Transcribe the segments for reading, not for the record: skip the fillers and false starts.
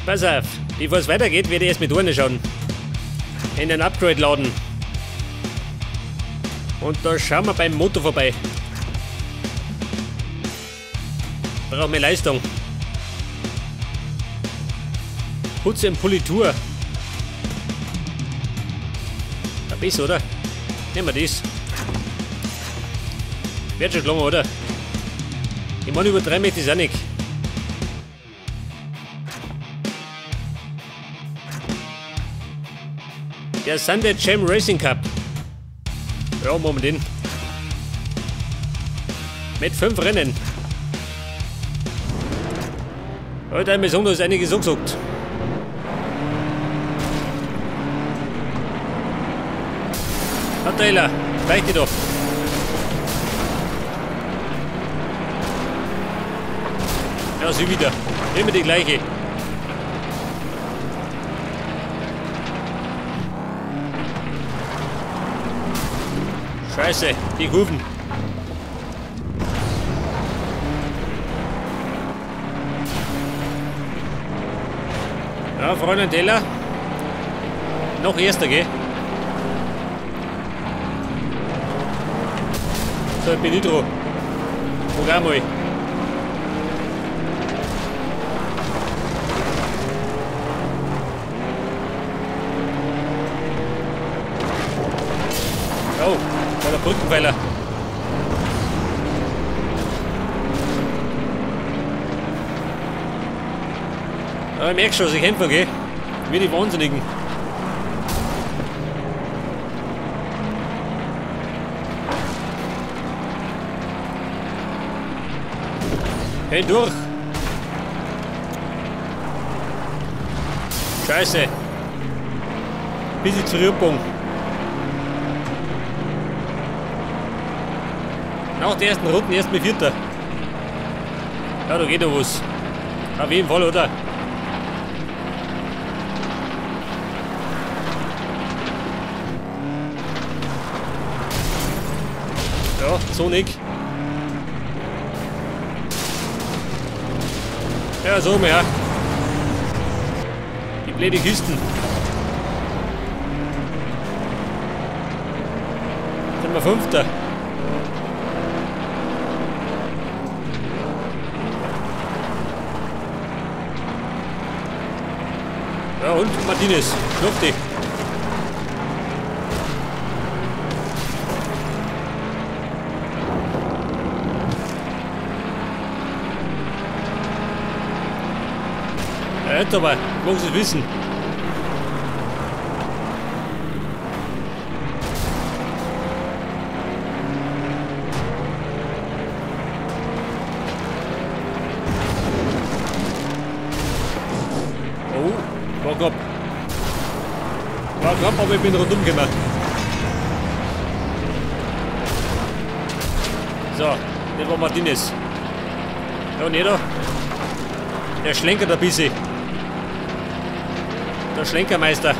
Pass auf, bevor es weitergeht, werde ich erst mit Urne schauen. In den Upgrade-Laden. Und da schauen wir beim Motor vorbei. Brauchen wir Leistung. Putze und Politur. Da bist du, oder? Nehmen wir das. Wird schon gelungen, oder? Ich meine, über 3 Meter ist auch nicht. Der Sunday Jam Racing Cup. Ja, machen wir den. Mit 5 Rennen. Heute haben wir sagen, da ist einiges angesagt. Taylor, weich dich doch. Ja, sie wieder. Immer die gleiche. Scheiße, die Kurven. Ja, Freundin Taylor. Noch erster, gell? So, ich bin ich dran. Guck auch mal. Oh, war der Brückenpfeiler. Ja, ich merke schon, dass ich kämpfe, gell? Wie die Wahnsinnigen. Hey, durch! Scheiße! Bisschen zurückgebogen. Nach der ersten Runde erst mit Vierter. Ja, da geht doch was. Auf jeden Fall, oder? Ja, so nicht. Ja, so mehr. Die blöde Kisten. Sind wir Fünfter. Ja, und Martinez. Schluck dich. Ja, jetzt aber, muss es wissen. Oh, war knapp. War knapp, aber ich bin rundum gemacht. So, das war Martinez. Ja, und jeder, der schlenkert ein bisschen. Der Schlenkermeister.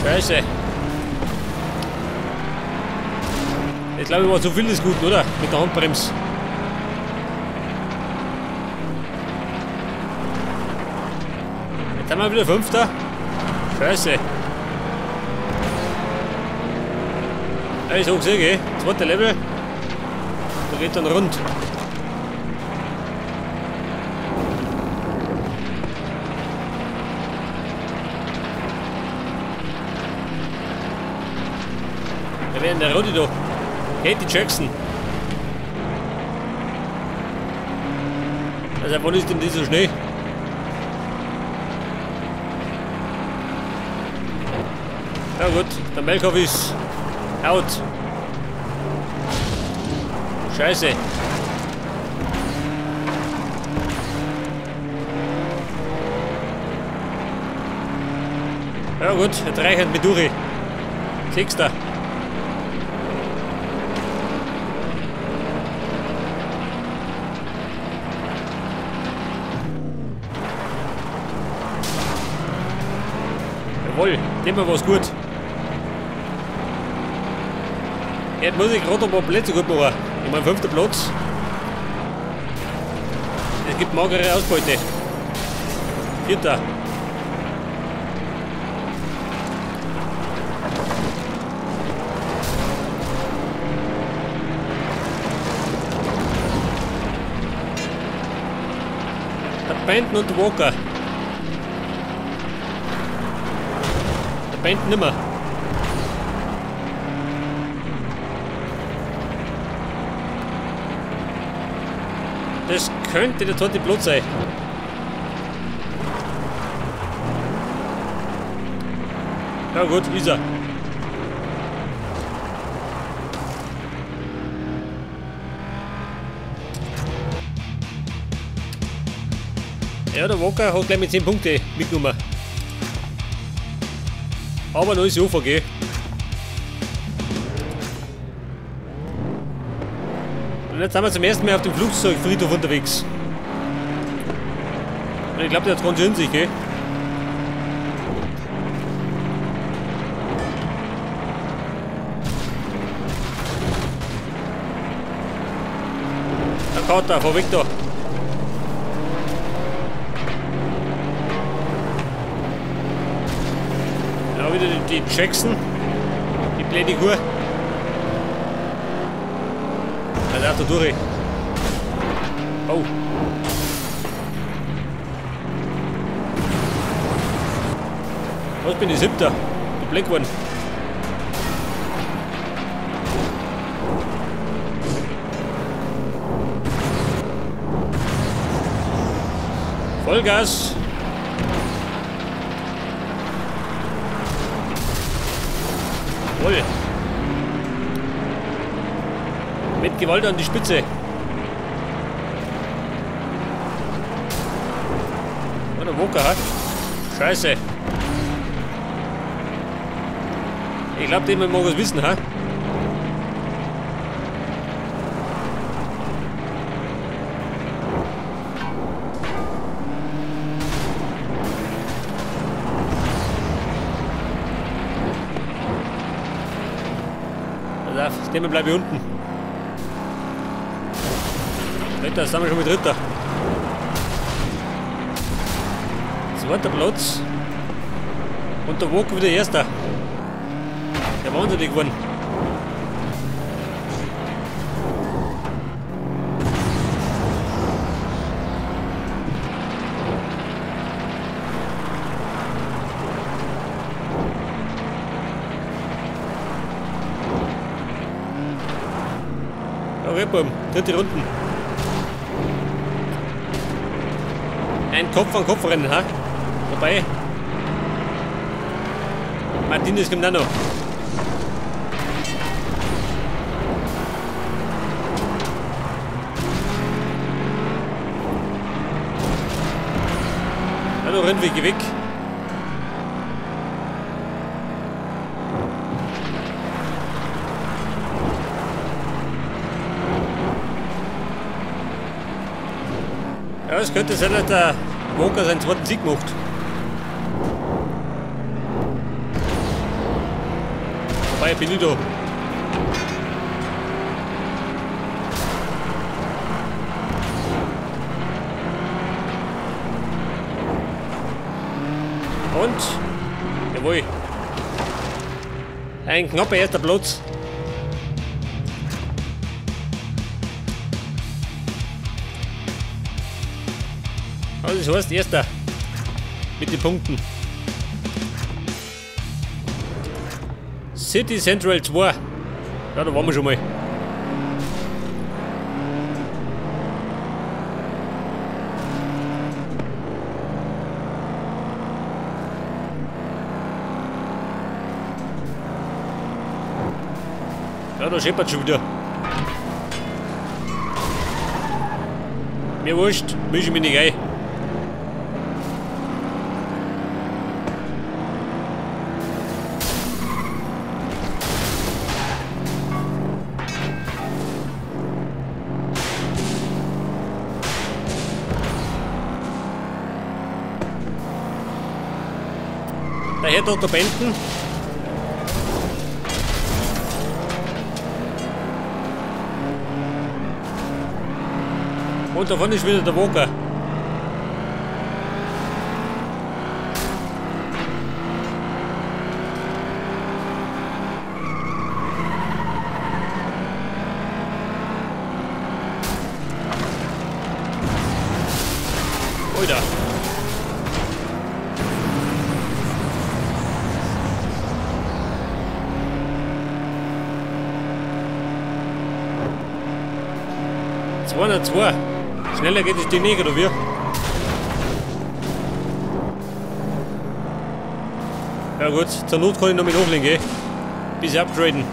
Scheiße. Ich glaube, ich war zu viel des Guten, oder? Mit der Handbremse. Jetzt haben wir wieder Fünfter. Scheiße. Ja, ich sag's eh, gell? Zweite Level. Da geht dann rund. Wer wäre denn der Rudi da? Katie Jackson. Also, wann ist denn dieser Schnee? Ja gut, der Melkov ist out. Scheiße. Ja gut, er reichert mit durch. Sechster. Jawohl, dem war was gut. Jetzt muss ich gerade ein paar Plätze gut machen. Ich meine, 5. Platz. Es gibt magere Ausbeute. 4. Der Benton und der Walker. Der Benton nimmer. Das könnte der zweite Platz sein. Na gut, ist er. Ja, der Walker hat gleich mit 10 Punkten mitgenommen. Aber noch ist die UVG. Und jetzt sind wir zum ersten Mal auf dem Flugzeugfriedhof unterwegs. Und ich glaube, der hat ganz schön in sich, gell? Der Kater, fahr weg da. Ja, wieder die Jackson. Die blöde Kuh. Da durch. Oh. Was bin ich? 7. Die Black geworden. Vollgas. Voll. Mit Gewalt an die Spitze. Oh, der Walker hat. Scheiße. Ich glaube, den mag es wissen, ha? Pass auf, das Thema bleibe ich unten. Dritter, sind wir schon mit Dritter. Zweiter Platz. Und der Walker wieder Erster. Der wahnsinnig geworden. Okay, Buben, dritte Runden. Ein Kopf an Kopf rennen, ha? Wobei. Martinez kommt auch noch. Ja, da rennt weg. Ja, es könnte sein, dass der Walker seinen zweiten Sieg macht. Wobei, bin ich da. Und? Jawohl. Ein knapper erster Platz. Also das heißt erster mit den Punkten. City Central 2. Ja, da waren wir schon mal. Ja, da scheppert schon wieder. Mir wurscht, mische ich mich nicht ein. Der Herr Dr. Benton. Und da vorne ist wieder der Walker. Alter. 202. Schneller geht es die nicht, oder wie? Ja gut, zur Not kann ich noch mit hochlegen, gell? Bis upgraden.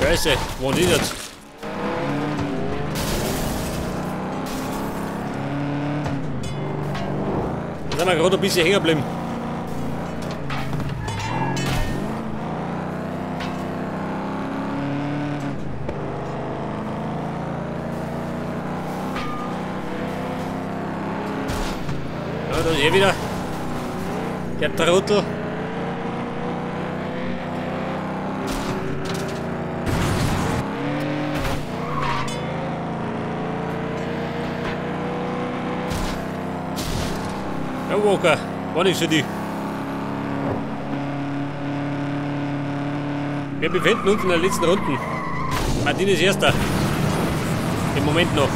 Scheiße, wo ist das? Da sind wir gerade ein bisschen hängen geblieben. Ja, da ist eh wieder der Trottel. Ja, Walker, war nichts für dich. Wir befinden uns in der letzten Runde. Martin ist Erster. Im Moment noch.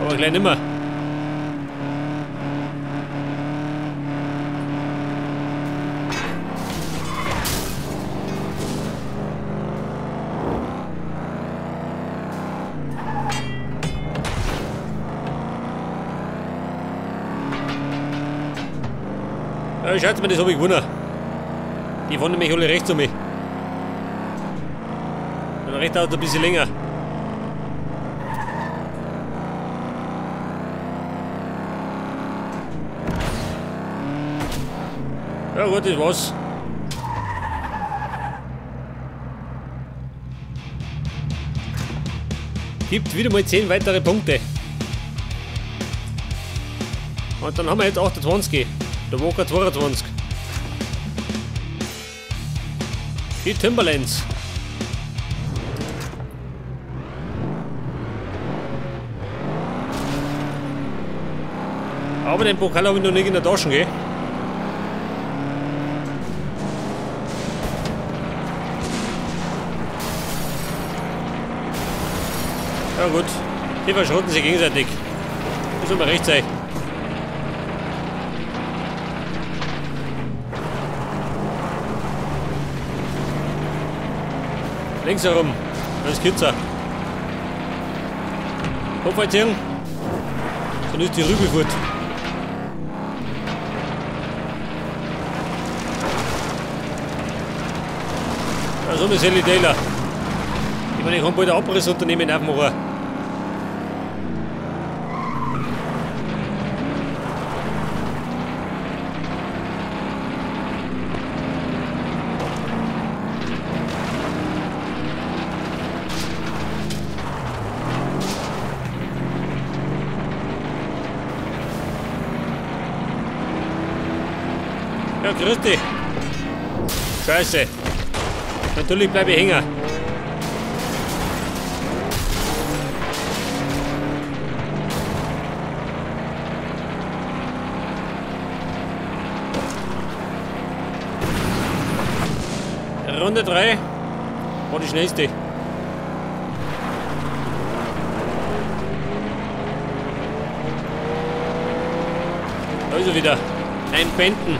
Aber gleich nimmer. Ja, schaut mir, das habe ich gewonnen. Die fahren nämlich alle rechts um mich. Und rechts dauert ein bisschen länger. Ja gut, das war's. Gibt wieder mal 10 weitere Punkte. Und dann haben wir jetzt 28. Der Walker 22. Die Timberlands. Aber den Pokal habe ich noch nicht in der Tasche, gell? Ja gut, die verschrotten sich gegenseitig. Das soll mir recht sein. Links herum, das ist kürzer. Kopf einziehen, dann ist die Rübe gut. Ja, so eine Sally Taylor. Ich meine, ich kann bald ein Abrissunternehmen aufmachen. Ja, grüß dich. Scheiße. Natürlich bleibe ich hängen. Runde 3 war die schnellste. Da ist er wieder. Ein Benton.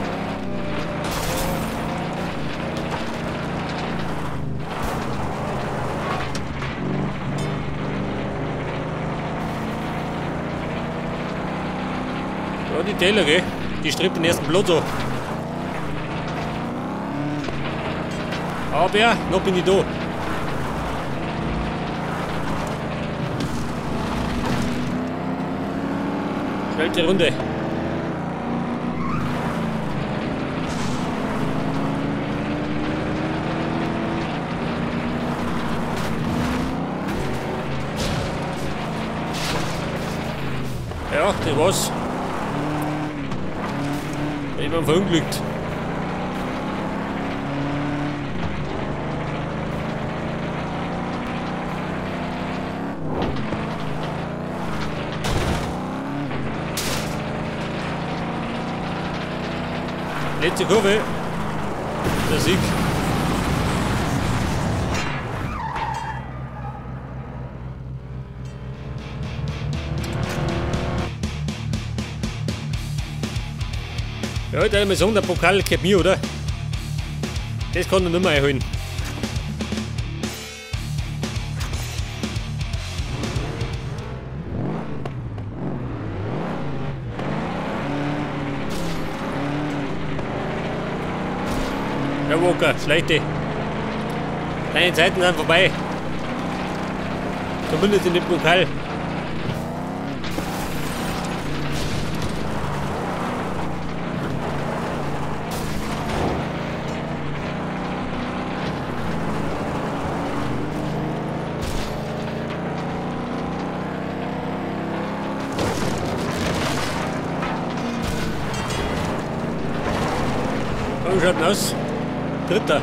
Ja, die Taylor, gell? Die strebt den ersten Platz an. Aber noch bin ich da. Schnellste Runde. Ja, das war's. Ich bin verunglückt. Letzte Kurve. Der Sieg. Ja, ich würde mal sagen, der Pokal gehört mir, oder? Das kann ich nicht mehr einholen. Ja, Walker, schlechte. Deine Zeiten sind vorbei. Zumindest in dem Pokal. Wie schaut denn aus? Dritter.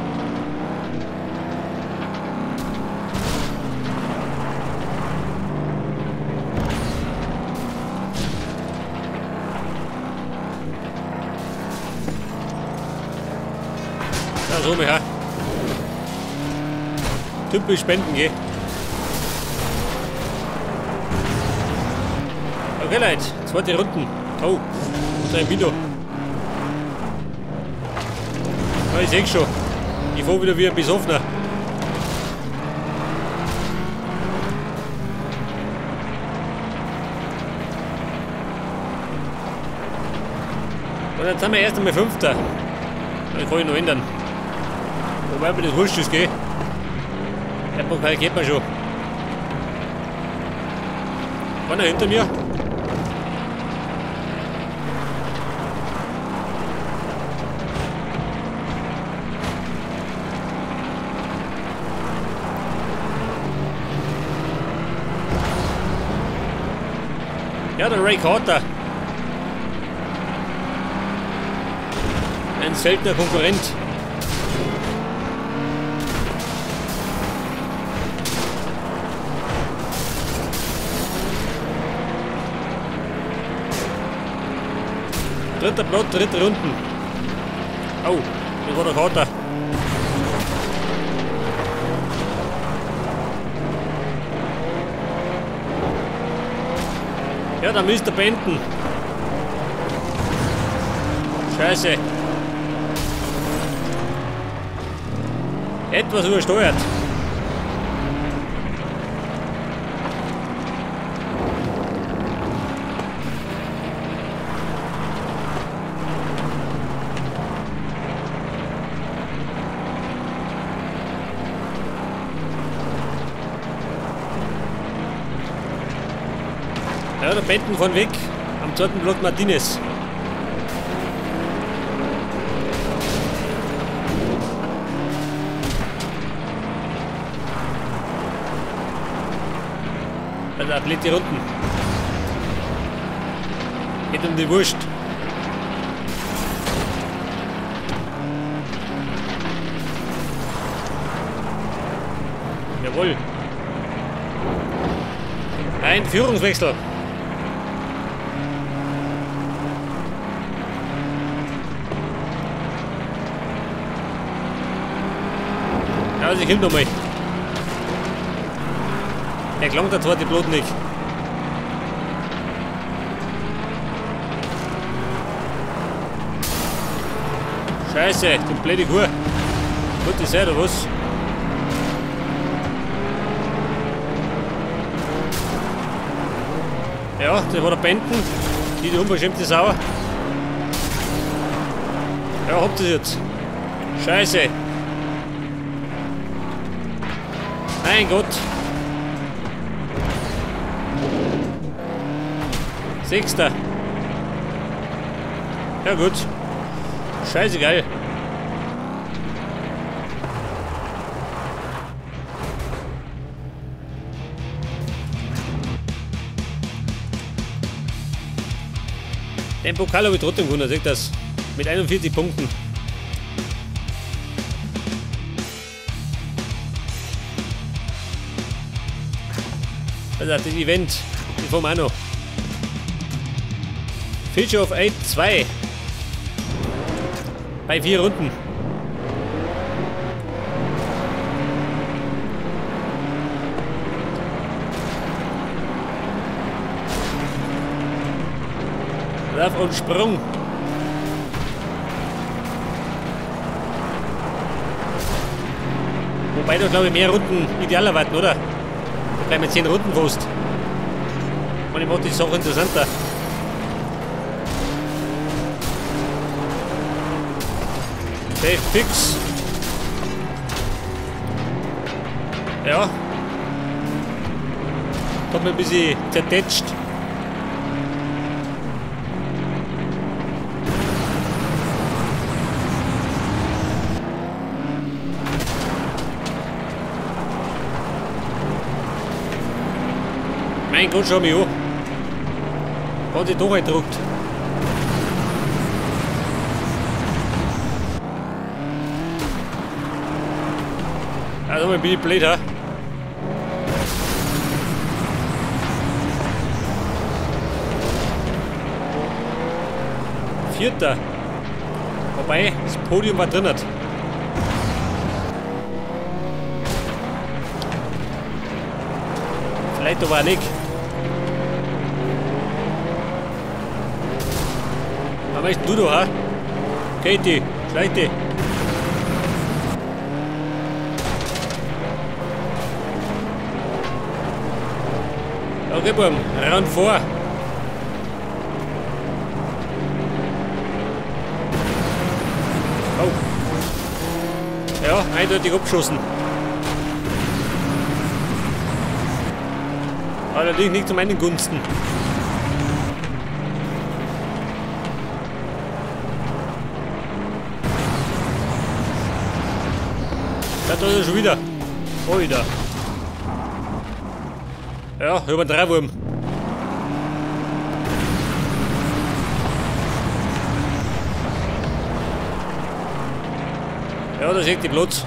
Da so, ja. Typisch Spenden, gell? Okay, Leute, zweite Runden. Oh, und ein Video. Ich sehe schon. Ich fahre wieder wie ein Besoffener. Und jetzt sind wir erst einmal Fünfter. Das kann ich noch ändern. Wobei mir das wurscht ist, gell? Der Pokal geht mir schon. Einer hinter mir. Ja, der Ray Carter. Ein seltener Konkurrent. Dritter Platz, dritte Runden. Oh, das war der Carter. Ja, da müsst ihr beenden. Scheiße. Etwas übersteuert. Ja, der Benton von weg. Am zweiten Block Martinez. Also Athlet hier unten. Geht um die Wurst. Jawohl. Ein Führungswechsel. Ja, sie kommt nochmal. Der klang der zweite Blut nicht. Scheiße, die blöde Kuh. Gute Seite, oder was? Ja, das war der Benten. Die unverschämte Sau. Ja, habt ihr jetzt. Scheiße. Mein Gott. Sechster. Ja gut. Scheißegal. Den Pokal habe ich trotzdem gewonnen, seht das. Mit 41 Punkten. Also das Event, die fahren wir auch noch. Feature of 8 2. Bei 4 Runden. Lauf und Sprung. Wobei da glaube ich mehr Runden idealer warten, oder? Da bleiben wir 10 Runden fast. Und ich mache die Sache interessanter. Okay, fix. Ja. Hat mir ein bisschen zertätscht. Mein Gott, schau mich an. Hat sich doch eingedruckt. Also bin ich blöd, ha? Vierter. Wobei, das Podium war drin. Vielleicht aber auch nicht. Was machst du da, ha? Katie, Schlechte. Okay, Buben, ran vor. Oh. Ja, eindeutig abgeschossen. Allerdings nicht zu meinen Gunsten. Da ist er schon wieder. Oh, wieder. Ja, über den Dreiwurm. Ja, da seht ihr Platz.